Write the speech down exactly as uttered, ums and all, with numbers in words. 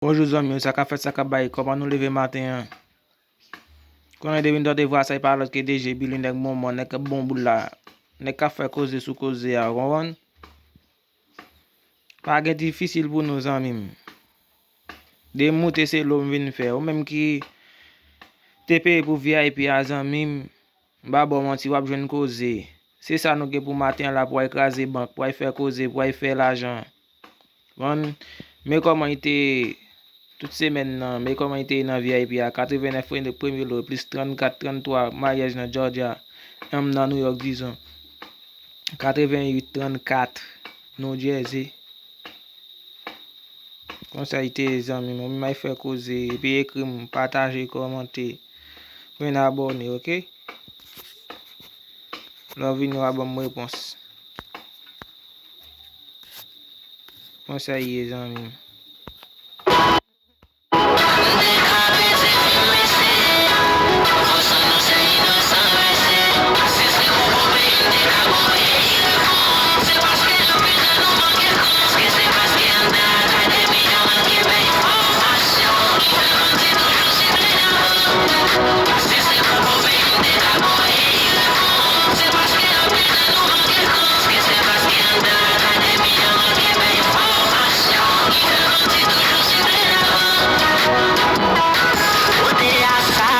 Bonjou zanmi yo, sa k ap fèt, sa k ap bay, kòman nou leve maten an? Konnen depi nou tande vwa sa, e pa lòt ke D J Billy, nèg Monmon, nèg k ap bon boul la, nèg k ap fè koze sou koze a, ou konprann? Pa gen difisil pou nou, zanmi m. De moute se lo m vin fè. Ou menm ki te peye pou V I P a, zanmi m, m pa ba w manti, w ap jwenn koze. Se sa nou gen pou maten an la, pou w al kraze bank, pou w al fè koze, pou w al fè lajan. Konprann? Men kòman li te tout semèn nan, men kòman li te ye nan V I P a, katrevennnèf premye lo, plis trannkat, tranntwa maryaj nan Georgia, anm, nan New York, dizon, katrevennuit trannkat New Jersey. Konsa li te ye, zanmi m. Ou menm al fè koze, epi ekri m, pataje, kòmante, jwenn abòne, oke? Lè w vini, w a ban m repons. Konsa li ye, zanmi m.